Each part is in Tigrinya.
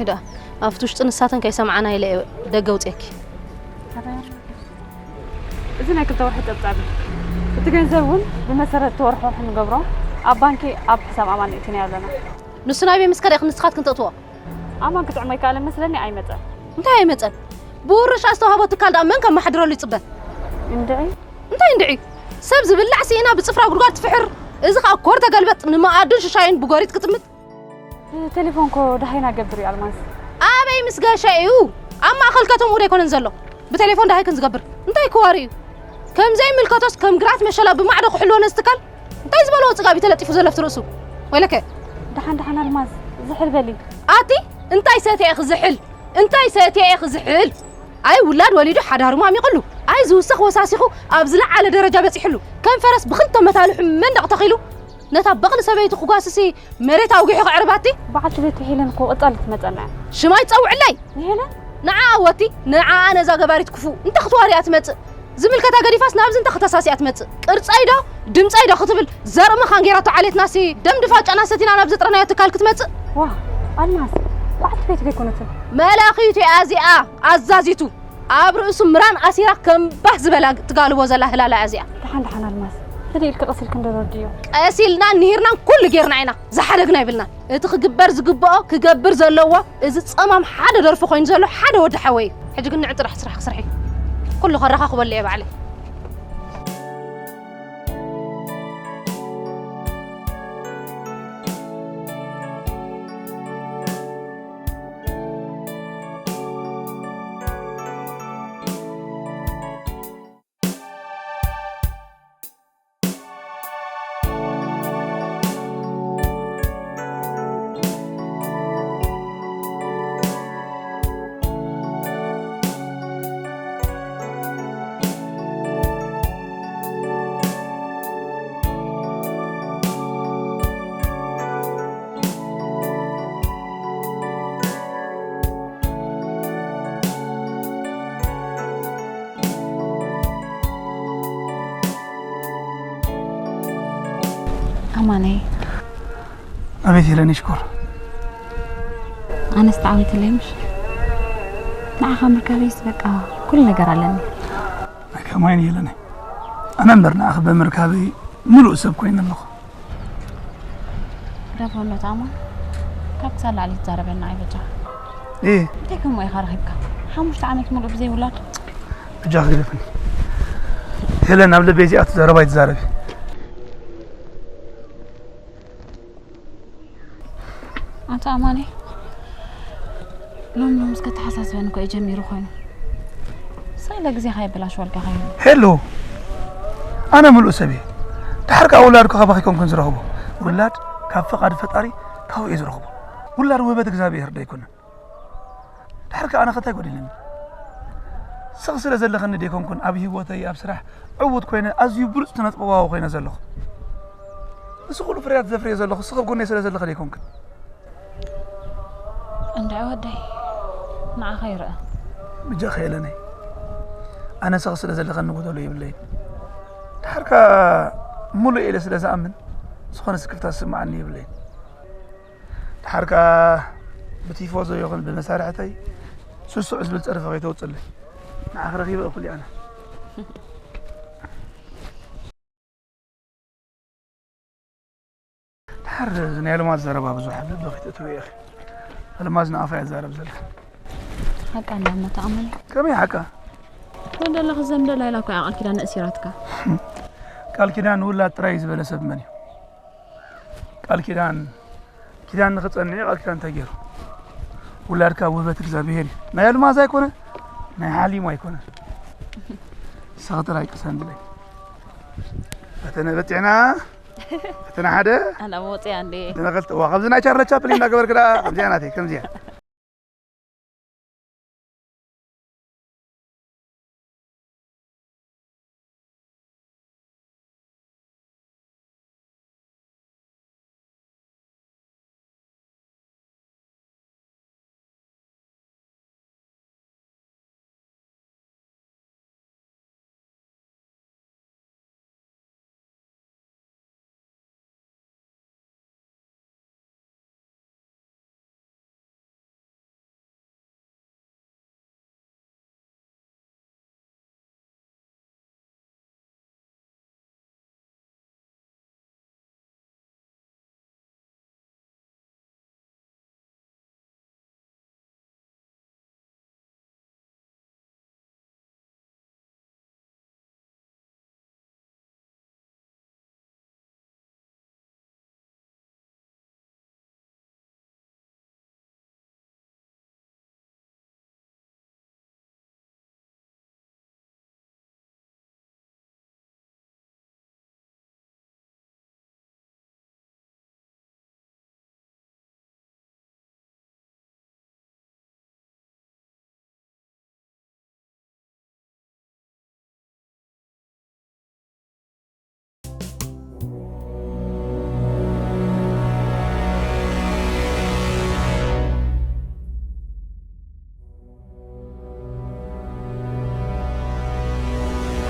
ይዳ ኣብቲ ውሽጢ ንሳተን ከይሰምዓና ኢለ እየ ደገ ውፅየኪ። እዚ ናይ ክልተ ወርሒ ፀብፃብ እዩ። እቲ ገንዘብ እውን ብመሰረት እቲ ወርሒ ወርሒ ንገብሮ ኣብ ባንኪ ኣብ ሕሳብ ኣማን እእቲና ኣለና። ንሱ ናይ ቤት ምስ ከደ ክንስኻት ክንተእትዎ ኣማን ክጥዕሞ ይከኣለ መስለኒ ኣይመፀን። እንታይ ኣይመፀን? ብውርሻ ዝተዋህቦ ትካል ደኣ መን ከመሓድረሉ ይፅበ? እንድዒ እንታይ እንድዒ? ሰብ ዝብላዕ ስኢና ብፅፍራ ጉድጓድ ትፍሕር። እዚ ከዓ ኮር ተገልበጥ ንመኣዱን ሽሻይን ብጎሪት ክጥምት። ብቴሌፎን ኮ ደሃይና ገብር እዩ ኣልማዝ። ኣበይ ምስ ገሸ እዩ? ኣብ ማእኸል ከተምኡ ዶ ኣይኮነን ዘሎ? ብቴሌፎን ደሃይ ከም ዝገብር እንታይ ክዋሪ እዩ? ከም ዘይምልከቶስ ከም ግራት መሸላ ብማዕዶ ክሕልዎ ነዚ ትካል እንታይ ዝበለዎ ፅጋብ እዩ ተለጢፉ ዘሎ ኣብቲ ርእሱ? ወይለከ ደሓን ደሓን ኣልማዝ ዝሕል በሊ። ኣቲ እንታይ ሰትየ ኢኺ ዝሕል? እንታይ ሰትየ ኢኺ ዝሕል? ኣይ ውላድ ወሊዱ ሓዳሩ ማሚቕሉ፣ ኣይ ዝውስኽ ወሳሲኹ ኣብ ዝለዓለ ደረጃ በፂሕሉ፣ ከም ፈረስ ብኽልተ መታልሑ መንደቕ ተኺሉ፣ ነታ በቕሊ ሰበይቱ ክጓስሲ መሬት ኣውጊሑ ከዕርባቲ። በዓልቲ ቤቱ ሄለን እኮ ቀጻሊ ትመጸና እያ። ሽማይ ትጸውዕለይ። ንሄለን? ንዓኣ ወቲ ንዓኣ ነዛ ገባሪት ክፉእ እንተ ክትዋርያ ትመጽእ ዝምልከታ ገዲፋስ ናብዚ እንተ ክተሳሲያ ትመጽእ ቅርጸይ ዶ ድምጸይ ዶ ክትብል ዘርኢ ምኻን ጌራቶ ዓሌትናሲ ደም ድፋጫና ሰቲና ናብ ዘጥረናዮ ትካል ክትመጽእ። ዋ ኣልማዝ በዓልቲ ቤት ዶ ኣይኮነትን? መላኺቱ እያ እዚኣ ኣዛዚቱ ኣብ ርእሱ ምራን ኣሲራ ከም ባህ ዝበላ ትጋልቦ ዘላ ህላላ እያ እዚኣ። ደሓን ደሓን ኣልማዝ ህድእ ኢልኪ ቀስ ኢልኪ እንዶ ረድዮ። ቀስ ኢልናን ንሂርናን ኩሉ ጌርና ኢና ዝሓደግና ይብልናን። እቲ ክግበር ዝግብኦ ክገብር ዘለዎ እዚ ጸማም ሓደ ደርፊ ኮይኑ ዘሎ ሓደ ወዲ ሓወይ እዩ። ሕጂ ግን ንዒ ጥራሕ ስራሕ ክስርሒ ኩሉ ከረኻኽበሉ እየ ባዕለይ። ኣማነይ ኣቤት ሄለኒ ሽኮር። ኣነስ ተዓዊተለይ ምሽ ንዓኻ ምርካበይስ በቃ ኩሉ ነገር ኣለኒ። ከማይን ሄለኒ ኣነ እምበር ንዓኺ ብምርካበይ ምሉእ ሰብ ኮይነ ኣለኹ። ግደፎ ኣሎ ተኣማ ካብ ክሳብ ላዕሊ ትዛረበና ኣይበጃ። እ እንታይ ከምኡ ኢኻ ረኺብካ ሓሙሽተ ዓመት ሙሉእ ብዘይ ውላድ። በጃኺ ግደፍኒ ሄለን፣ ኣብ ልበይ እዚኣቱ ዘረባ ኣይትዛረቢ። ኣቶ ኣማኔ ሎም ሎም እስከ ተሓሳስበኒ እኮ እዩ ጀሚሩ ኮይኑ። ስቕ ኢለ ግዜኻ የበላሽወልካ ከይኑ። ሄሎ ኣነ ምሉእ ሰብ እየ። ድሓር ከኣ ውላድ እኮ ካባኺ ኣይኮንኩን ዝረኽቦ። ውላድ ካብ ፈቓድ ፈጣሪ ካብኡ እየ ዝረኽቦ። ውላድ ውህበት እግዚኣብሔር ዶ ኣይኮነን? ድሓር ከኣ ኣነ ከ እንታይ ጎዲለኒ? ስቕ ስለ ዘለኸኒ ዶ ኣይኮንኩን ኣብ ህይወተይ ኣብ ስራሕ ዕዉት ኮይነ ኣዝዩ ብሉጽ ስነ ጥበባዊ ኮይነ ዘለኹ? እዚ ኩሉ ፍርያት ዘፍርየ ዘለኹ ስኽ ኣብ ጎነይ ስለ ዘለኺ ዶ ኣይኮንክን? እንድዒ ወደይ ንዓኻ ይርኣ። ብጃኺ ሄለነይ ኣነ ስኽ ስለ ዘለኸኒ ጎደሎ የብለይን። ድሓር ከኣ ሙሉእ ኢለ ስለ ዝኣምን ዝኾነ ስክፍታ ዝስምዓኒ የብለይን። ድሓር ከኣ ብቲፎዞ ይኹን ብመሳርሕተይ ስሱዕ ዝብል ጸርፊ ከይተውጽለይ። ንዓኺ ረኺበ እኹል እየ ኣነ። ድሓር እዚ ናይ ኣልማዝ ዘረባ ብዙሕ ኣብ ልቢ ከይተእትውዮ ኢኺ። ኣልማዝ ንኣፋ እያ ትዛረብ ዘላ። ሓቃ እንዳ እሞ ተኣመኒ። ከመይ ሓቃ? ወደላ ክዘምደላ ኢላ እኮ እያ ቃል ኪዳን ኣእሲራትካ። ቃል ኪዳን ንውላድ ጥራይ እዩ ዝበለ ሰብ መን እዩ? ቃል ኪዳን ኪዳን ንኽጸንዕ እዩ ቃል ኪዳን እንታይ ገይሩ? ውላድካ ውህበት እግዚኣብሄር እዩ። ናይ ኣልማዝ ኣይኮነ ናይ ሓሊሙ ኣይኮነ። ንስኺ ጥራይ ቅሰንድለይ። ፈተነ በጺሕና ፈተነ ሓደ ኣነ መውፅያ እንዴ ፈተነ ክልተ ዋ ከምዚ ናይ ቻርለ ቻፕሊን እናገበርክ ደኣ ከምዚኣ ናተይ ከምዚኣ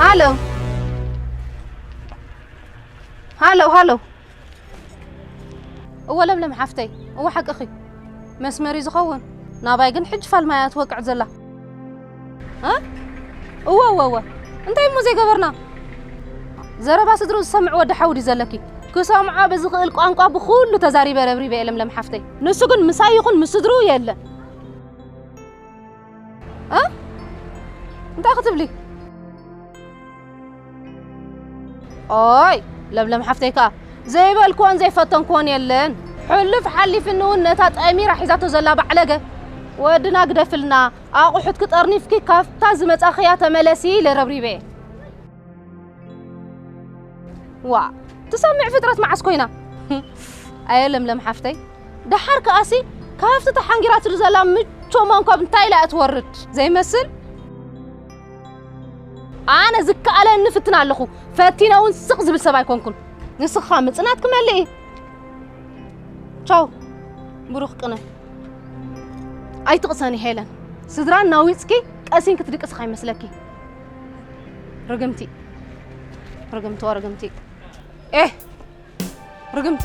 ሃሎ፣ ሃሎ፣ ሃሎ። እወ ለምለም ሓፍተይ፣ እወ ሓቅኺ። መስመር እዩ ዝኸውን። ናባይ ግን ሕጂ ፋልማያ ትወቅዕ ዘላ። እ? እወ፣ እወ፣ እወ። እንታይ እሞ ዘይገበርና? ዘረባ ስድሩ ዝሰምዕ ወዲ ሓውዲ ዘለኪ። ክሰምዖ ብዝኽእል ቋንቋ ብኹሉ ተዛሪበ ረብሪበ እየ ለምለም ሓፍተይ። ንሱ ግን ምሳይ ይኹን ምስ ስድሩ የለ። እ? እንታይ ክትብሊ? ኦይ፣ ለምለም ሓፍተይ ከኣ ዘይበልክዎን ዘይፈተንክዎን የለን። ሕሉፍ ሓሊፍኒ እውን ነታ ጠሚራ ሒዛቶ ዘላ ባዕለገ ወድና ግደፍልና፣ ኣቑሑትኪ ጠርኒፍኪ ካብታ ዝመጻኽያ ተመለሲ ኢለ ረብሪበ እየ። ዋ፣ ትሰምዕ ፍጥረት መዓስ ኮይና? ኣየ ለምለም ሓፍተይ፣ ደሓር ከኣሲ ካብቲ ተሓንጊራትሉ ዘላ ምቾ መንኮብ እንታይ ኢላ እያ ትወርድ? ዘይመስል? ኣነ ዝከኣለኒ ፍትን ኣለኹ። ፈቲነ እውን ስቕ ዝብል ሰብ ኣይኮንኩን። ንስኻ ምጽናት ክመልእ እዩ። ቻው፣ ብሩኽ ቅነ። ኣይትቕሰኒ ሄለን። ስድራ እናዊጽኪ ቀሲን ክትድቅስኻ ይመስለኪ። ርግምቲ። ርግምቲ ወርግምቲ። ኤህ! ርግምቲ።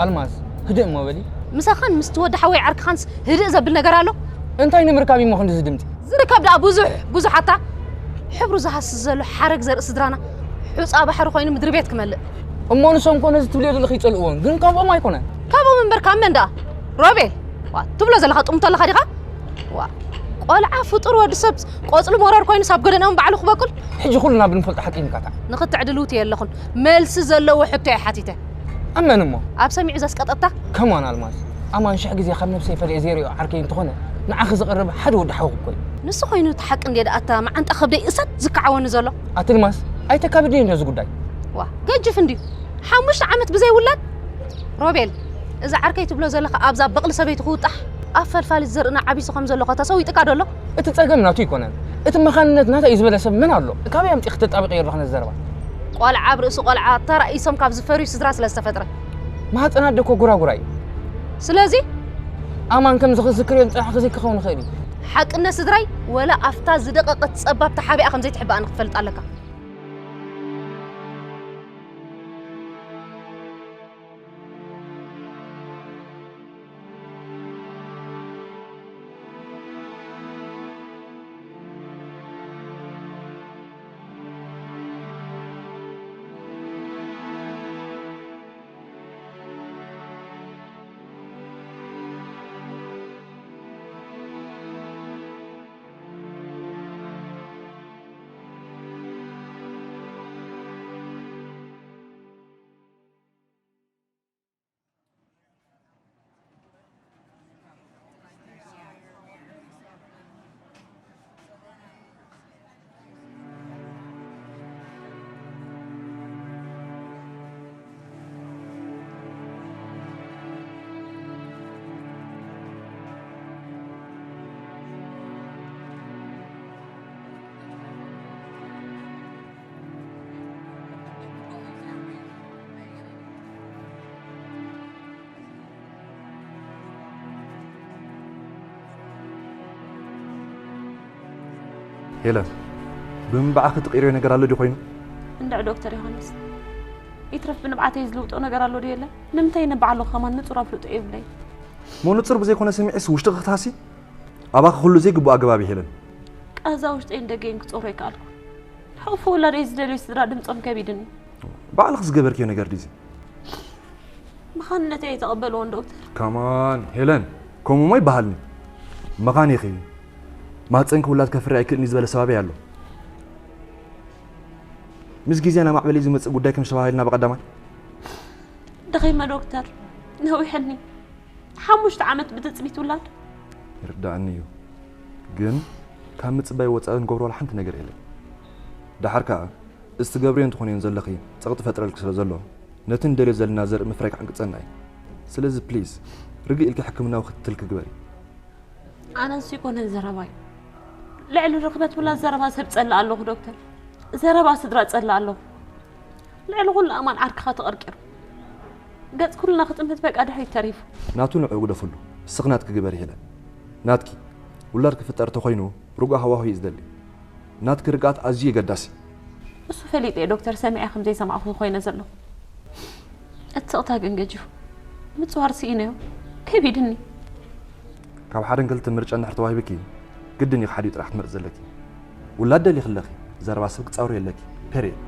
ኣልማዝ፣ ህድእ እሞ በሊ። ምሳኻን ምስቲ ወዲ ሓወይ ዓርክኻንስ ህድእ ዘብል ነገር ኣሎ? እንታይ ንምርካብ እሞ ክንድዚ ድምፂ? ዝርከብ ደኣ ብዙሕ፣ ብዙሕ ኣታ። ሕብሩ ዝሃስስ ዘሎ ሓረግ ዘርኢ ስድራና ሑፃ ባሕሪ ኮይኑ ምድሪ ቤት ክመልእ። እሞ ንሶም ኮነ እዚ ትብልዮ ዘለኺ ይፀልእዎን፣ ግን ካብኦም ኣይኮነን። ካብኦም እምበር ካብ መን ደኣ? ሮቤል፣ ዋ፣ ትብሎ ዘለኻ ጥምቶ ኣለኻ ዲኻ? ዋ፣ ቆልዓ ፍጡር ወዲ ሰብ ቆፅሊ መረር ኮይኑስ ኣብ ጎደንኦም ባዕሉ ክበቁል? ሕጂ ኩልና ብንፈልጦ ሓቂ ንካታዕ። ንኽትዕድልውቲ የለኹን። መልሲ ዘለዎ ሕቶ እየ ሓቲተ። ኣብ መን እሞ? ኣብ ሰሚዑ ዘስቀጠታ? ከማን ኣልማዝ፣ ኣማን ሽሕ ግዜ ካብ ነብሰይ ፈልየ ዘይርእዮ ዓርከይ እንተኾነ፣ ንዓኺ ዝቐርብ ሓደ ወዲ ሓውኺ እኮ እዩ። ንሱ ኮይኑ እቲ ሓቂ እንድየ ደኣ እታ መዓንጣ ከብደይ እሳት ዝከዓወኒ ዘሎ። ኣቲ ኣልማዝ፣ ኣይተካብድኒ ነዚ ጉዳይ። ዋ፣ ገጅፍ እንድዩ። ሓሙሽተ ዓመት ብዘይ ውላድ? ሮቤል፣ እዚ ዓርከይ ትብሎ ዘለኻ ኣብዛ በቕሊ ሰበይቲ ክውጣሕ ኣብ ፈልፋሊት ዘርእና ዓቢሱ ከም ዘሎ ኸ ተሰዊጥካ ዶ ኣሎ? እቲ ጸገም ናቱ ኣይኮነን። እቲ መኻንነት ናታ እዩ ዝበለ ሰብ መን ኣሎ? ካበይ ኣምጺእኺ ተጣቢቐዮ ኣለኺ ነዚ ዘረባ? ቆልዓ ኣብ ርእሲ ቆልዓ ተራኢሶም ካብ ዝፈርዩ ስድራ ስለ ዝተፈጥረ። ማህጸን ኣደ እኮ ጉራጉራ እዩ። ስለዚ? ኣማን ከምዚ ክዝክርዮ ዝጸናሕኪ ዘይክኸውን ይኽእል እዩ። ሓቅነት ስድራይ ወላ ኣብታ ዝደቐቐት ጸባብ ተሓቢኣ ከም ዘይትሕብኣኒ ክትፈልጥ ኣለካ። ሄለን፣ ብምብዓኺ ትቕይርዮ ነገር ኣሎ ድዩ ኮይኑ? እንድዕ ዶክተር ዮሃንስ፣ ይትረፍ ብንብዓተይ ዝልውጦ ነገር ኣሎ ድዩ የለን? ንምንታይ ነብዓ ኣለኹ ከማን ንጹር ኣፍልጦ የብለይ። ሞ ንጹር ብዘይኮነ ስምዒስ ውሽጥኺ ክትሃሲ? ኣባኺ ኩሉ ዘይግብኦ ኣገባብ እዩ ሄለን። ቃዛ ውሽጠይን ደገይን ክጾሮ ይከኣልኩ። ሕቑፉ ውላደይ ዝደልዩ ስድራ ድምጾም ከቢድኒ። ባዕልኺ ዝገበርክዮ ነገር ድዩ? መኻንነተይ ኣይተቐበልዎን ዶክተር። ከማን ሄለን፣ ከምኡ ሞ ይበሃልኒ። መኻን ኢኺ። ማህፀንኪ ውላድ ከፍሪ ኣይክእልኒ ዝበለ ሰባበይ ኣሎ። ምስ ግዜ ናብ ማዕበሊ ዝመፅእ ጉዳይ ከም ሸባሂልና ብቐዳማይ ደኺመ ዶክተር፣ ነዊሐኒ። ሓሙሽተ ዓመት ብትፅቢት ውላድ። ይርዳእኒ እዩ፣ ግን ካብ ምፅባይ ወፃኢ ንገብሮ ዋላ ሓንቲ ነገር የለን። ደሓር ከዓ እዚ ትገብርዮ እንትኾንዮ ዘለኺ ፀቕጢ ፈጥረልኪ ስለ ዘሎ ነቲ ንደልዮ ዘለና ዘርኢ ምፍራይ ክዕንቅፀና እዩ። ስለዚ ፕሊዝ ርግእ ኢልኪ ሕክምናዊ ክትትል ክግበሪ። ኣነ ንሱ ይኮነን ዘረባይ። ልዕሊ ርኽበት ውላድ ዘረባ ሰብ ጸላእ ኣለኹ ዶክተር። ዘረባ ስድራ ጸላእ ኣለኹ። ልዕሊ ኩሉ ኣማን ዓርክኻ ተቐርቂሩ። ገጽ ኩልና ክጥምት በቃ ድሕሪት ተሪፉ። ናቱ ንዕኡ ግደፍሉ። እስኺ ናትኪ ግበሪ ሄለን። ናትኪ ውላድ ክፍጠር ተኾይኑ ርጉእ ሃዋሁ እዩ ዝደሊ። ናትኪ ርግኣት ኣዝዩ የገዳሲ። እሱ ፈሊጠ እየ ዶክተር ሰሚዐ ከም ዘይሰማዕኹ ኮይነ ዘለኹ። እቲ ስቕታ ግን ገጂፉ። ምጽዋር ስኢነዮ። ከቢድኒ። ካብ ሓደን ክልተ ምርጫ እንድሕር ተዋሂብኪ ግድን እዩ ሓዲኡ ጥራሕ ክትመርጺ ዘለኪ። ውላድ ደሊኺ ኣለኺ። ዘረባ ሰብ ክጻወር የለኪ። ፔርየድ።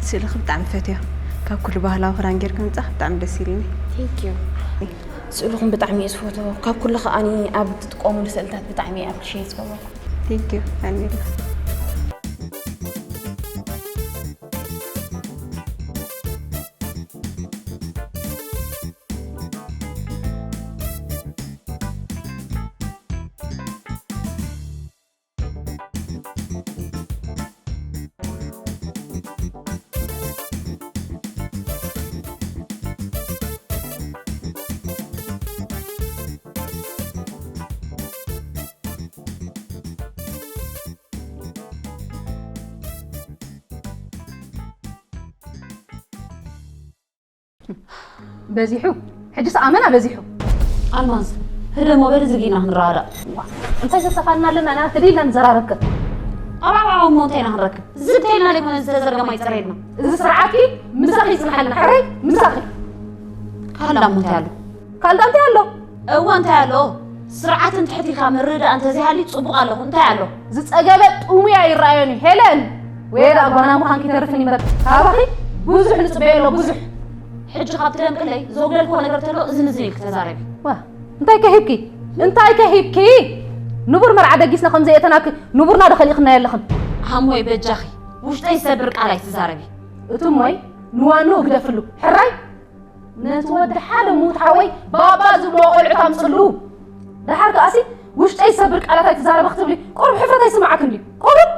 ስእልኺ ብጣዕሚ ፈትዮ። ካብ ኩሉ ባህላዊ ክዳን ጌርኪ ምምጻእኺ ብጣዕሚ ደስ ኢሉኒ። Thank you። ስእልኹም ብጣዕሚ እየ ዝፈትዎ። ካብ ኩሉ ከኣኒ ኣብ እትጥቀሙሉ ስእልታት ብጣዕሚ እየ ኣፕሪሼት ዝገብረኩም። Thank you ኣሚላ። በዚሑ። ሕጅስ ኣመና በዚሑ። ኣልማዝ፣ ህደሞ በል፣ ዝግ ኢልና ክንረዳዳእ። ዋ፣ እንታይ ዘተፋልና ኣለና? ና፣ ህዲ ኢልና ንዘራረብከ። ኣባባው እሞ እንታይ ኢና ክንረክብ? ዝግ ተይልና ዘይኮነ ዝተዘርገማ ይጸረየልና። እዚ ስርዓትኪ ምሳኺ ይጽንሓልና። ሕራይ ምሳኺ። ካልዳ እሞ እንታይ ኣሎ? ካልዳ እንታይ ኣሎ? እወ፣ እንታይ ኣሎ? ስርዓት እንድሕር ኢልካ ምርዳእ እንተዘይሃልዩ ጽቡቕ ኣለኹ። እንታይ ኣሎ? ዝጸገበ ጥሙያ ይረኣዮኒ። ሄለን! ወይ ደኣ ጓና ምዃንኪ ይተርፍኒ እምበር፣ ካባኺ ብዙሕ ንጽበዮ ኣሎ፣ ብዙሕ። ሕጂ ካብ ትደምቅለይ፣ ዘጉደልክዎ ነገር ተሎ እዝን እዝን ኢልኪ ተዛረቢ። ዋ፣ እንታይ ከ ሂብኪ? እንታይ ከ ሂብኪ? ንቡር መርዓ ደጊስና ከም ዘየእተናኪ፣ ንቡርና ዶ ከሊእክናዮ ኣለኽን? ሃሞይ በጃኺ፣ ውሽጠይ ዝሰብር ቃል ኣይትዛረቢ። እቲ እሞይ ንዋንኡ ግደፍሉ። ሕራይ? ነቲ ወዲ ሓደ ሙት ሓወይ ባባ ዝብልዎ ቆልዑት ኣምጽሉ። ደሓር ከኣሲ ውሽጠይ ዝሰብር ቃላት ኣይትዛረቢ ክትብሊ ቁሩብ ሕፍረት ኣይስምዓክን ድዩ? ቁሩብ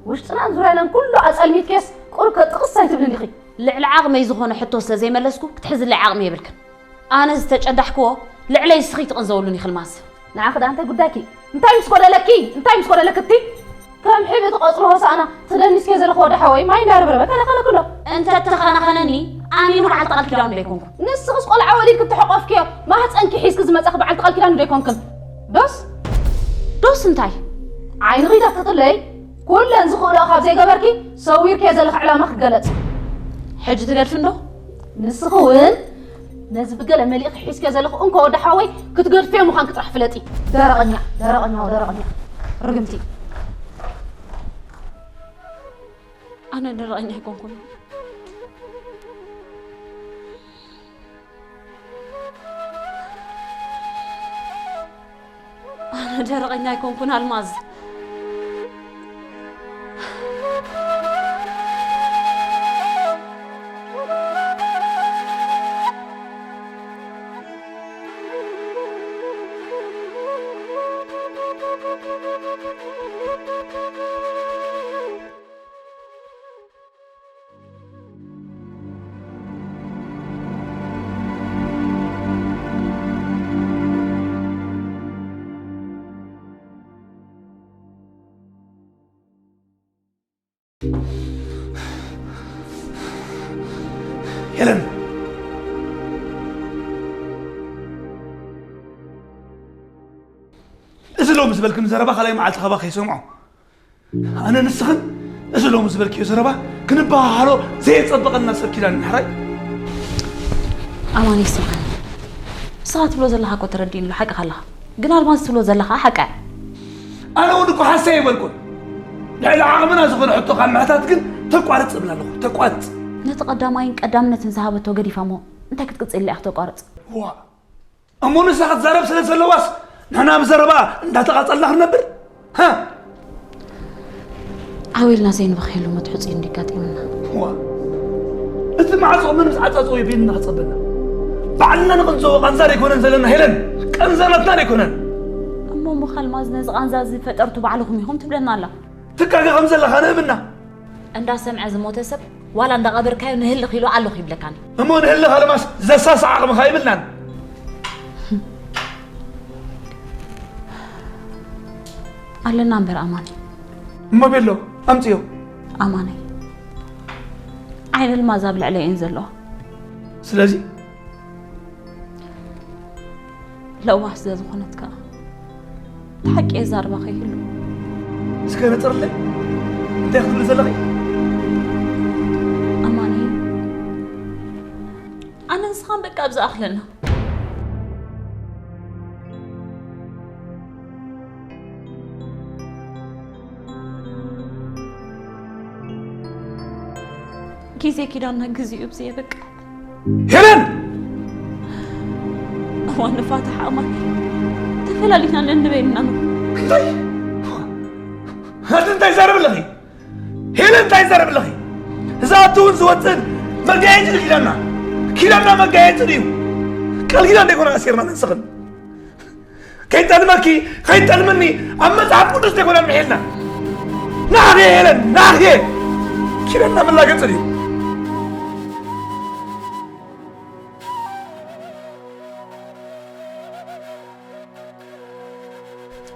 ውሽጥናን ዙርያናን ኩሉ ኣጸልሚትኬስ ቁሩብ ከጥቕስ ኣይትብልን ዲኺ? ልዕሊ ዓቕመይ ዝኾነ ሕቶ ስለ ዘይመለስኩ ክትሕዝለይ ዓቕሚ የብልክን። ኣነ ዝተጨዳሕክዎ ልዕለይ እስኺ ትቕንዘውሉን ኢኺ ኣልማዝ። ንዓኺ ደኣ እንታይ ጉዳይኪ? እንታይ ምስ ጎደለኪ? እንታይ ምስ ጎደለኪ እቲ? ከም ሕብእ ትቆጽሮ ሆሳእና ትደንስኪ ዘለኺ ወዲ ሓወይ ማይ እንዳረብረበ ከናኸነኪ ኣሎ። እንተ ተኸናኸነኒ ኣነ ንበዓልቲ ቃል ኪዳኑ ዶ ኣይኮንኩ? ንስኽስ ቆልዓ ወሊድኪ እተሐቆፍክዮ ማህጸንኪ ሒዝኪ ዝመጻኺ በዓልቲ ቃል ኪዳኑ ዶ ኣይኮንክን? ዶስ? ዶስ እንታይ? ዓይንኺ ተፍጥጥለይ። ኩለን ዝኽእልኦ ካብ ዘይገበርኪ ሰዊርክዮ ዘለኺ ዕላማ ክገለጽ። ሕጂ ትገድፊ እንዶ? ንስኺ እውን ነዚ ብገለ መሊእኺ ሒዝክዮ ዘለኺ እንኮ ወዲ ሓወይ ክትገድፍዮ ምዃንኪ ጥራሕ ፍለጢ። ደረቐኛ፣ ደረቐኛ፣ ደረቐኛ። ርግምቲ። ኣነ ደረቐኛ ኣይኮንኩን። ኣነ ደረቐኛ ኣይኮንኩን ኣልማዝ። ሄለን፣ እዚ ሎሚ ዝበልክኒ ዘረባ ካልኣይ መዓልቲ ካባኺ ከይሰምዖ። ኣነ ንስኽን እዚ ሎሚ ዝበልክዮ ዘረባ ክንበሃሃሎ ዘየጸበቐና ሰብ ኪዳን ንሕራይ። ኣማን ይስምዓኒ። ንስኻ ትብሎ ዘለኻ እኮ ተረዲእኒ ኣሎ፣ ሓቅኻ ኣለኻ። ግን ኣልማዝ ትብሎ ዘለኻ ሓቂ እያ። ኣነ እውን እኮ ሓሰይ ኣይበልኩን። ልዕሊ ዓቕምና ዝኾነ ሕቶ ካብ ምሕታት ግን ተቋርጽ እብል ኣለኹ፣ ተቋርጽ። ነቲ ቀዳማይን ቀዳምነትን ዝሃበቶ ገዲፋ እሞ እንታይ ክትቅጽል ኢኻ ተቋርጽ? ዋ፣ እሞ ንሳ ክትዛረብ ስለ ዘለዋስ ንሕና ብዘረባ እንዳተቓጸልና ክንነብር? ሃ? ዓው ኢልና ዘይንበኽየሉ መትሑጽ እዩ እንዲጋጢምና። ዋ፣ እቲ ማዕጾ መን ምስ ዓጻጽዎ እዩ ቤንና ክጸበና? ባዕልና ንቕንጽዎ ቃንዛ ዶ ኣይኮነን ዘለና ሄለን? ቃንዛ ናትና ዶ ኣይኮነን? እሞ ምኻልማዝ ነዚ ቃንዛ እዚ ፈጠርቱ ባዕልኹም ኢኹም ትብለና ኣላ። ትጋገ ከም ዘለኻ ንእምና። እንዳሰምዐ ዝሞተ ሰብ ዋላ እንዳቐበርካዮ ንህልኽ ኢሉ ኣለኹ ይብለካን። እሞ ንህልኽ ኣልማዝ ዘሳስዕ ዓቕምኻ የብልናን። ኣለና እምበር ኣማኒ። እሞ ቤሎ ኣምጽዮ። ኣማኒ። ዓይኒ ኣልማዝ ኣብ ልዕለይ እየን ዘለዋ። ስለዚ ለዋህ ስለ ዝኾነት ከኣ እቲ ሓቂ የዛርባ ከይህሉ። እስከ ነጽርለይ። እንታይ ክትብሊ ዘለኺ? ኣማኒ፣ ኣነ ንስኻን በቃ ኣብ ዝኣኽለና። ግዜ ኪዳንና ግዚኡ ብዘየበቅዕ። ሄለን! እዋን ንፋታሕ ኣማኒ ተፈላሊና ነንበይንና ነው። እንታይ? ኣቲ እንታይ ዛረብ ኣለኺ? ሄለን እንታይ ዛረብ ኣለኺ? እዛ ኣትውን ዝወፅን መጋየፂ እዩ ኪዳንና። ኪዳንና መጋየፂ ድዩ? ቃል ኪዳን ደይኮነ ኣሲርና ንስኽን። ከይጠልመኪ፣ ከይጠልምኒ ኣብ መጽሓፍ ቅዱስ ዘይኮነ ምሒልና። ናህየ ሄለን፣ ናህየ! ኪዳንና መላገጺ ድዩ?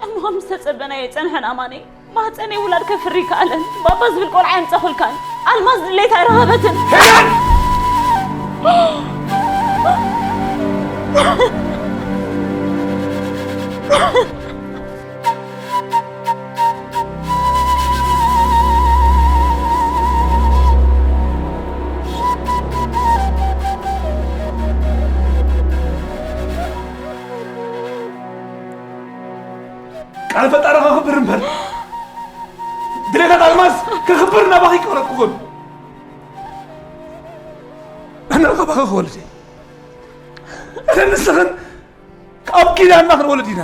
እሞ ምስ ተጸበናዮ ኣይጸንሐን ኣማነይ። ማህጸነይ ውላድ ከፍሪ ከኣለን። ባባ ዝብል ቆልዓ የምጸኹልካን። ኣልማዝ ድሌት ኣይረኸበትን። ሄለን! ቃል ፈጣሪ ከኽብር እምበር፣ ድሌታት ኣልማዝ ከኽብር ናባኺ ይቀረብኩ። ኣነ ካባኺ ክወልድ እየ። ኣነ ንስኽን ኣብ ኪዳንና ክንወልድ ኢና።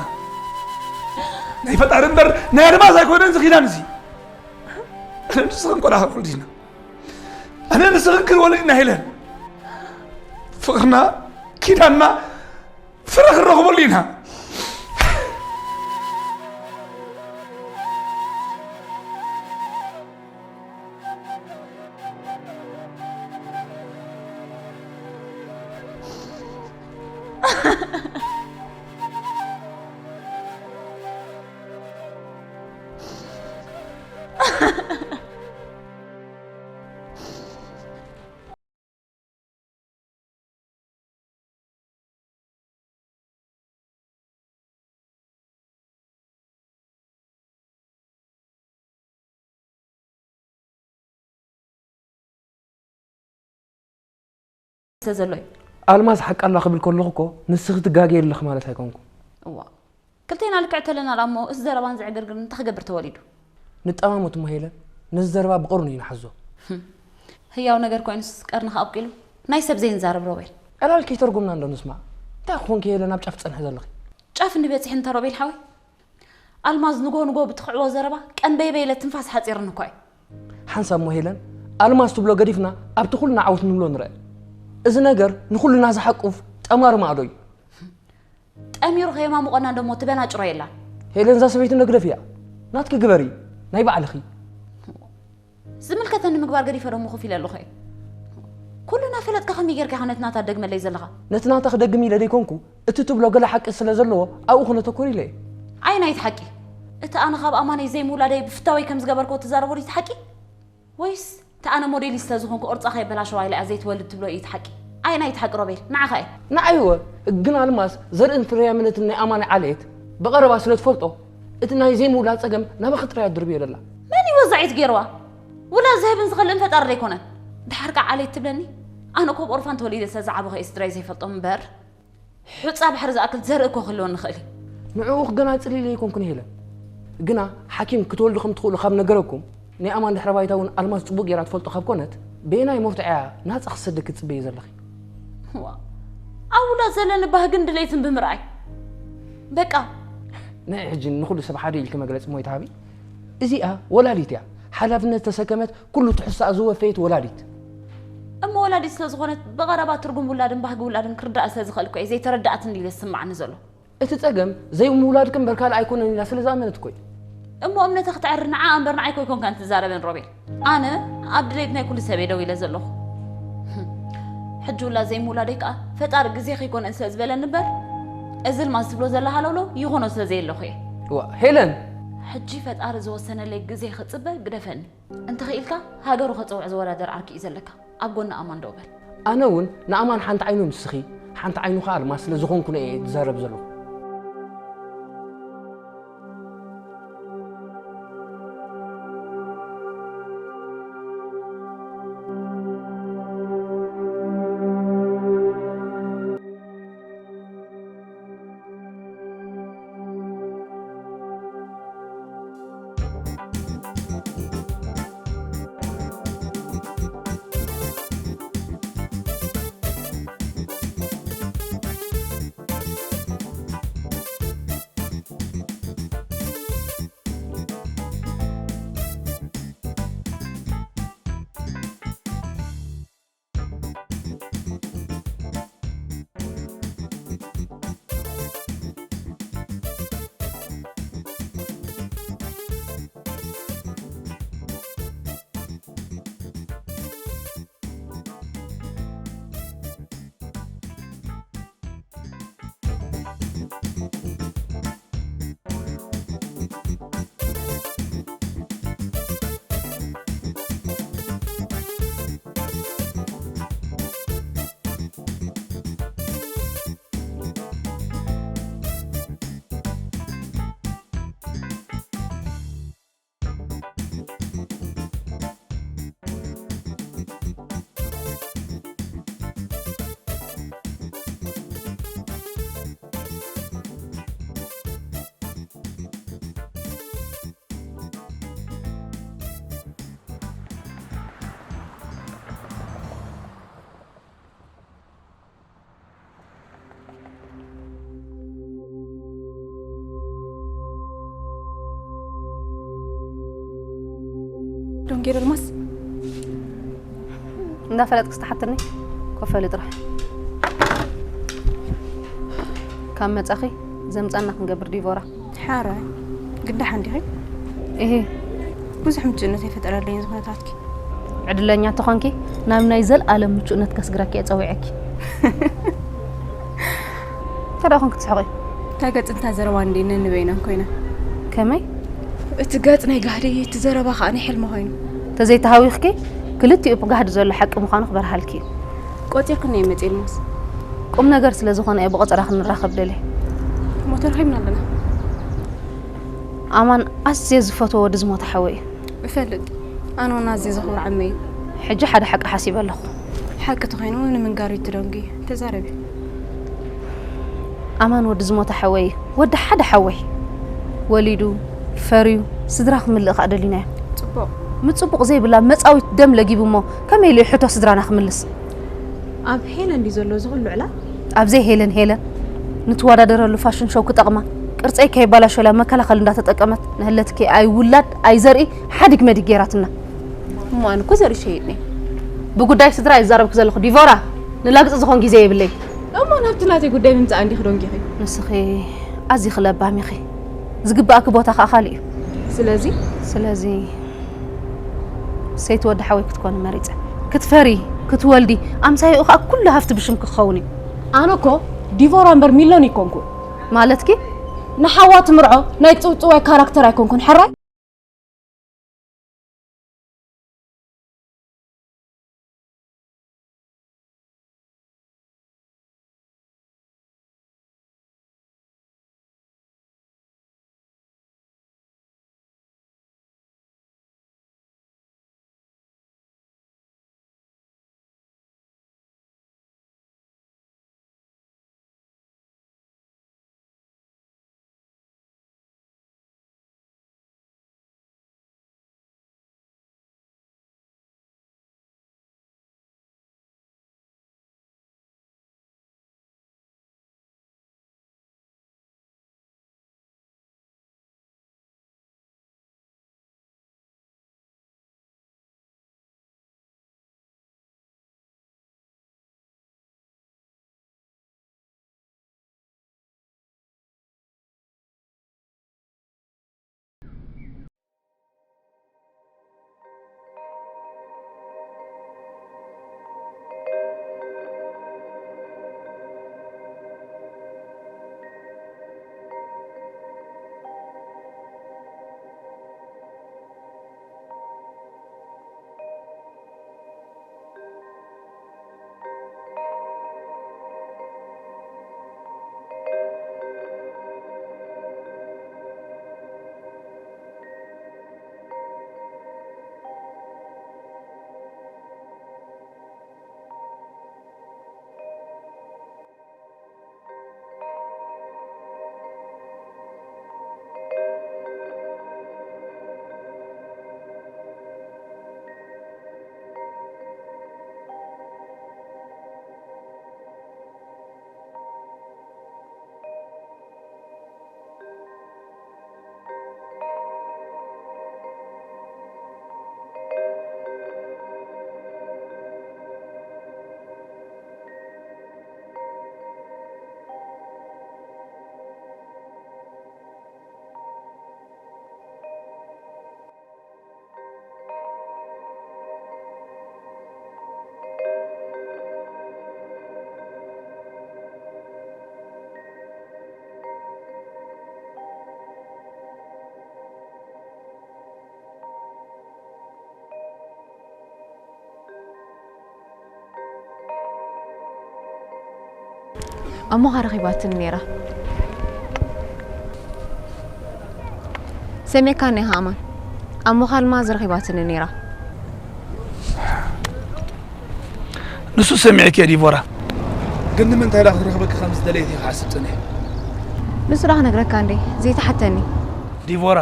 ናይ ፈጣሪ እምበር ናይ ኣልማዝ ኣይኮነን እዚ ኪዳን እዚ። ኣነ ንስኽን ቆልዓ ክንወልድ ኢና። ኣነ ንስኽን ክንወልድ ኢና ሄለን። ፍቕርና፣ ኪዳንና፣ ፍረ ክንረኽበሉ ኢና። ዘሎ እዩ። ኣልማዝ ሓቂ ኣላ ክብል ከለኹ እኮ ንስኺ ትጋገይ ኣለኺ ማለት ኣይኮንኩ። እዋ፣ ክልቴና ልክዕ ተለና ደኣ እሞ፣ እዚ ዘረባን ዝዕግርግርን እንታይ ክገብር ተወሊዱ? ንጠማመት እሞ ሄለን፣ ነዚ ዘረባ ብቐርኑ እዩ ንሓዞ። ህያው ነገር ኮይኑስ ቀርንኻ ኣብቂሉ፣ ናይ ሰብ ዘይንዛረብ ሮቤል። ዕላል ከይተርጎምና እንዶ ንስማዕ። እንታይ ክኾንኪ ሄለን ኣብ ጫፍ ትጸንሒ ዘለኺ? ጫፍ እንዲ በጺሕ እንተ ሮቤል ሓወይ። ኣልማዝ ንጎ ንጎ ብትኽዕቦ ዘረባ ቀንበይበይ ኢለ ትንፋስ ሓጺርኒ እኳ እዩ። ሓንሳብ እሞ ሄለን፣ ኣልማዝ ትብሎ ገዲፍና ኣብቲ ኩልና ዓወት ንብሎ ንርአ። እዚ ነገር ንኹልና ዝሓቁፍ ጠማሪ ማእዶ እዩ። ጠሚሩ ከየማሙቐና እንደሞ ትበናጭሮ የላን። ሄለን፣ እዛ ሰበይቲ ነግደፍ እያ። ናትኪ ግበሪ፣ ናይ ባዕልኺ። ዝምልከተኒ ምግባር ገዲፈ ደሞ ኮፍ ኢለ ኣለኹ እየ። ኩሉ እናፈለጥካ ከመይ ጌርካ ኢኻ ነቲ ናታ ትደግመለይ ዘለኻ? ነቲ ናታ ክደግም ኢለ ደይኮንኩ፣ እቲ ትብሎ ገለ ሓቂ ስለ ዘለዎ ኣብኡ ክነተኩር ኢለ እየ። ኣየናይቲ ሓቂ? እቲ ኣነ ካብ ኣማነይ ዘይምውላደይ ብፍታወይ ከም ዝገበርክዎ ትዛረቦ ድዩ እቲ ሓቂ? ወይስ እቲ ኣነ ሞዴሊስት ስለ ዝኾንኩ ቅርጻ ከየበላሸዋ ኢለ እያ ዘይትወልድ ትብሎ እዩ እቲ ሓቂ? ኣየናይቲ ሓቂ ሮቤል? ንዓኻ እየ። ንዓይ እወ፣ ግን ኣልማዝ ዘርእን ፍርያምነትን ናይ ኣማነይ ዓሌት ብቐረባ ስለ ትፈልጦ፣ እቲ ናይ ዘይምውላድ ጸገም ናባኺ ጥራይ እያ ትድርብዮ ዘላ። መን እዩ ወዛዒት ገይርዋ? ውላድ ዝህብን ዝኸልእን ፈጣሪ ዶ ኣይኮነን? ደሓር ከኣ ዓሌት ትብለኒ? ኣነ እኮ ብኦርፋን ተወሊደ ስለ ዝዓበኹ እየ ስድራይ ዘይፈልጦም እምበር፣ ሑጻ ባሕሪ ዝኣክል ዘርኢ እኮ ክህልወኒ ይኽእል እዩ። ንዕኡ ክገናጽል ኢለ ኣይኮንኩን ሄለን። ግና ሓኪም ክትወልዱ ከም ትኽእሉ ካብ ነገረኩም፣ ናይ ኣማን ድሕረ ባይታ እውን ኣልማዝ ጽቡቕ ጌራ ትፈልጦ ካብ ኮነት፣ በየናይ መርትዖ እያ ናጻ ክትሰደኪ ትጽበዪ ዘለኺ? ዋ፣ ኣብ ውላድ ዘለኒ ባህግን ድሌትን ብምርኣይ። በቃ። ንዒ ሕጂ ንኹሉ ሰብ ሓደ ኢልኪ መግለጺ እሞ ኣይትሃቢ። እዚኣ ወላዲት እያ። ሓላፍነት ተሰከመት፣ ኩሉ ትሕዝቶኣ ዝወፈየት ወላዲት። እሞ ወላዲት ስለ ዝኾነት፣ ብቐረባ ትርጉም ውላድን ባህጊ ውላድን ክርዳእ ስለ ዝኽእል እኮ እየ ዘይተረዳእትኒ ኢለ ዝስምዓኒ ዘሎ። እቲ ጸገም ዘይምውላድኪ እምበር ካልእ ኣይኮነን ኢላ ስለ ዝኣመነት እኮ እዩ። እሞ እምነታ ክተዕሪ ንዓኣ እምበር ንዓይ እኮ ኣይኮንካን ትዛረበን ሮቤል። ኣነ ኣብ ድሌት ናይ ኩሉ ሰብ እየ ደው ኢለ ዘለኹ። ሕጂ ውላድ ዘይምውላደይ ከኣ ፈጣሪ ግዜኺ ኣይኮነን ስለ ዝበለኒ እምበር፣ እዚ ኣልማዝ ትብሎ ዘላ ሃለውለው ይኾኖ ስለ ዘየለኹ እየ። ዋ፣ ሄለን! ሕጂ ፈጣሪ ዝወሰነለይ ግዜ ክጽበ ግደፈኒ። እንተኽኢልካ ሃገሩ ከጽውዕ ዝወዳደር ዓርኪ እዩ ዘለካ። ኣብ ጎኒ ኣማን ደው በል። ኣነ እውን ንኣማን ሓንቲ ዓይኑ ንስኺ፣ ሓንቲ ዓይኑ ኸኣ ኣልማዝ ስለ ዝኾንኩ እየ ዝዛረብ ዘለኹ። ጌረ ልማስ እንዳፈለጥክ ዝተሓትኒ ኮፈሊ ጥራሕ። ካብ መጻኺ ዘምጻና ክንገብር ዲቮራ። ሓራይ ግዳ ሓንዲኺ። እሂ። ብዙሕ ምጭነት የፈጠረለይን ዝኾነታትኪ። ዕድለኛ ተኾንኪ ናብ ናይ ዘልኣለም ምቹእነት ከስግረኪ እየ ጸዊዐኪ። ከዳ ኾንክ ትስሕቂ። እታ ገጽ እንታ ዘረባ እንዴ ነንበይነን ኮይነ። ከመይ? እቲ ገጽ ናይ ጋህዲ፣ እቲ ዘረባ ከኣ ናይ ሕልሚ ኮይኑ። ተዘይተሃዊኽኪ ክልቲኡ ብጋህዲ ዘሎ ሓቂ ምዃኑ ክበርሃልኪ እዩ። ቆጺርክኒ እየ መጽኤ ልማስ። ቁም ነገር ስለ ዝኾነ እየ ብቆጸራ ክንራኸብ ደልየ። እሞ ተራኺብና ኣለና። ኣማን ኣዝየ ዝፈትዎ ወዲ ዝሞተ ሓወይ እዩ። እፈልጥ። ኣነ እውን ኣዝየ ዘኽብሮ ዓመይ እዩ። ሕጂ ሓደ ሓቂ ሓሲበ ኣለኹ። ሓቂ ተኾይኑ ንምንጋር እዩ ትደንጉ። ተዛረቢ። ኣማን ወዲ ዝሞተ ሓወይ እዩ። ወዲ ሓደ ሓወይ። ወሊዱ፣ ፈርዩ፣ ስድራ ክምልእ ከኣ ደሊናዮ። ጽቡቕ። ምጽቡቕ ዘይብላ መጻዊት ደም ለጊቡ እሞ ከመይ ኢሉ እዩ ሕቶ ስድራና ክምልስ? ኣብ ሄለን ድዩ ዘሎ እዚ ኩሉ ዕላል? ኣብዘይ ሄለን ሄለን ንትወዳደረሉ ፋሽን ሾው ክጠቕማ፣ ቅርጸይ ከይባላሾ ኢላ መከላኸሊ እንዳተጠቀመት ንህለትኪ ኣይውላድ ኣይዘርኢ ሓዲግ መዲግ ገይራትና። እሞ ኣነ እኮ ዘርኢ ሸይጥኒ። ብጉዳይ ስድራ ይዛረብክ ዘለኹ ዲቮራ፣ ንላግጺ ዝኾን ግዜ የብለይ። እሞ ናብቲ ናተይ ጉዳይ ምምጻእ እንዲኺ ደንጊኺ? ንስኺ ኣዚኺ ለባም ኢኺ። ዝግባእኪ ቦታ ከኣ ካልእ እዩ። ስለዚ? ስለዚ ሰይቲ ወዲ ሓወይ ክትኮኒ መሪጸ። ክትፈሪ፣ ክትወልዲ፣ ኣምሳያኡ ከኣ ኩሉ ሃፍቲ ብሽምኪ ክኸውን እዩ። ኣነ እኮ ዲቮራ እምበር ሚሎን ኣይኮንኩን። ማለትኪ? ንሓዋ ትምርዖ ናይ ጽውጽዋይ ካራክተር ኣይኮንኩን። ሕራይ? ኣሞኻ ረኺባትኒ ነይራ። ሰሚዕካኒ ኢኻ ኣማን። ኣሞኻ ኣልማዝ ረኺባትኒ ነይራ። ንሱ ሰሚዕኪ እየ ዲቮራ። ግን ንምንታይ ደኣ ክትረኽበኪ ከም ዝደለየት እየ ክሓስብ ጸኒሐ። ንሱ ደኣ ክነግረካ እንዴ ዘይተሓተኒ። ዲቮራ፣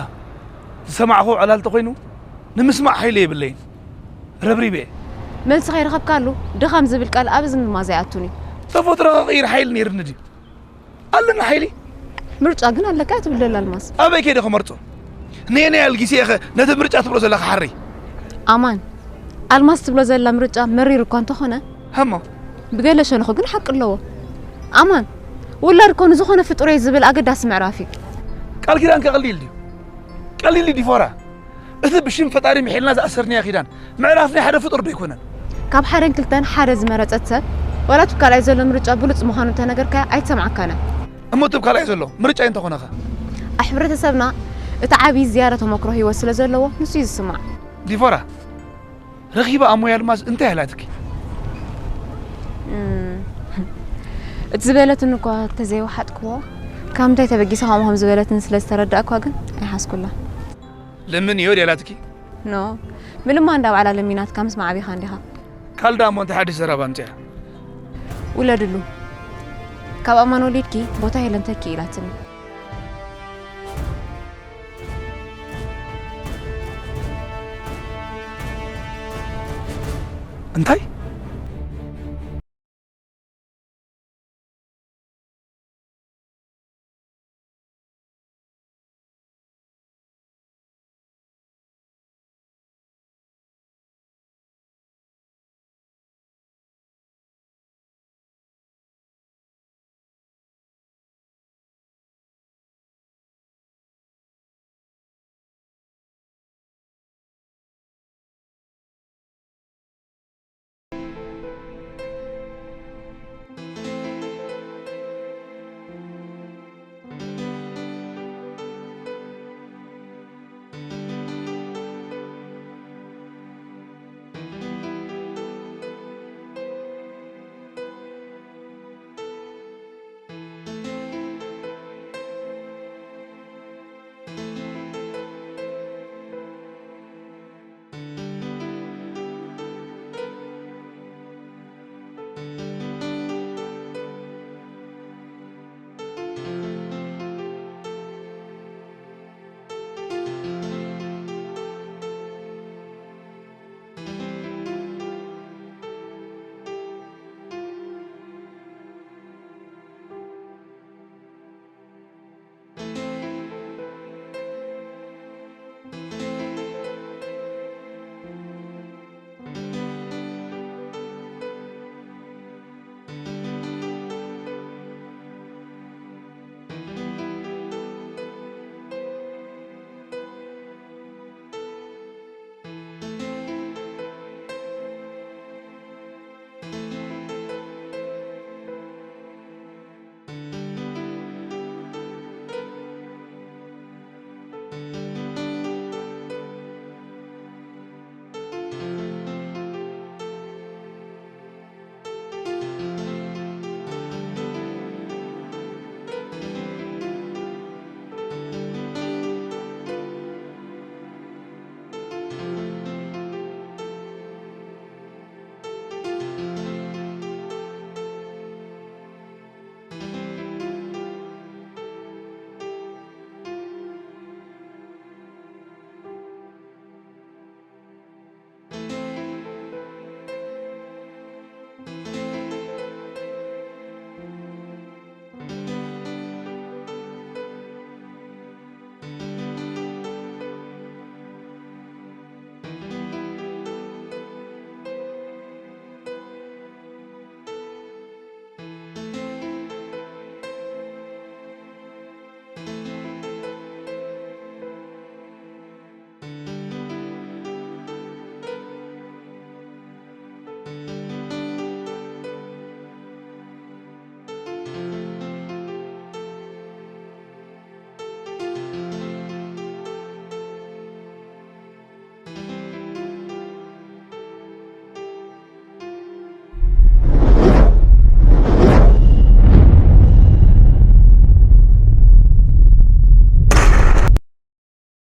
ዝሰማዕኹ ዕላል ተኾይኑ ንምስማዕ ሓይሊ የብለይን። ረብሪበ እየ። መልሲ ከይረኸብካሉ ድኻም ዝብል ቃል ኣብ እዝኒ ድማ ዘይኣቱን እዩ። ተፈጥሮ ክቕይር ሓይሊ ነይርኒ ድዩ? ኣለኒ ሓይሊ። ምርጫ ግን ኣለካ ትብል ደላ ኣልማዝ። ኣበይ ከይደ ክመርጾ? ነየናይ ኣልጊሰ እየ ኸ ነቲ ምርጫ ትብሎ ዘለኻ ሓረይ? ኣማን፣ ኣልማዝ ትብሎ ዘላ ምርጫ መሪር እኳ እንተኾነ፣ ሃሞ ብገለ ሸነኹ ግን ሓቂ ኣለዎ። ኣማን፣ ውላድ ኮኑ ዝኾነ ፍጡር እየ ዝብል ኣገዳሲ ምዕራፍ እዩ። ቃል ኪዳን ከቐሊል ድዩ? ቀሊል ድዩ ዲፎራ? እቲ ብሽም ፈጣሪ ምሒልና ዝኣሰርናዮ ኪዳን ምዕራፍ ናይ ሓደ ፍጡር ዶ ኣይኮነን? ካብ ሓደን ክልተን ሓደ ዝመረጸት ሰብ፣ ዋላ እቲ ካልኣይ ዘሎ ምርጫ ብሉጽ ምዃኑ እንተነገርካያ ኣይትሰምዓካን እያ። እሞ እቲ ካልኣይ ዘሎ ምርጫ እንተኾነኸ? ኣብ ሕብረተሰብና እቲ ዓብዪ ዝያዳ ተመክሮ ህይወት ስለ ዘለዎ ንሱ እዩ ዝስማዕ። ዲፎራ፣ ረኺባ ኣሞይ ኣልማዝ እንታይ ኣላትኪ? እም፣ እቲ ዝበለትን እኳ ተዘይወሓጥክዎ፣ ካብ ምንታይ ተበጊሰ ከምኡ ከም ዝበለትን ስለ ዝተረዳእኳ ግን ኣይሓዝኩላ። ለምን እዮ ድያላትኪ? ኖ፣ ምልማ እንዳ ባዕላ ለሚናትካ ምስ ማዕቢኻ እንዲኻ። ካልዳ እሞ እንታይ ሓድሽ ዘረባ ኣምፅያ? ውለድሉ፣ ካብ ኣማን ወሊድኪ ቦታ የለን ተኪ ኢላትኒ። እንታይ?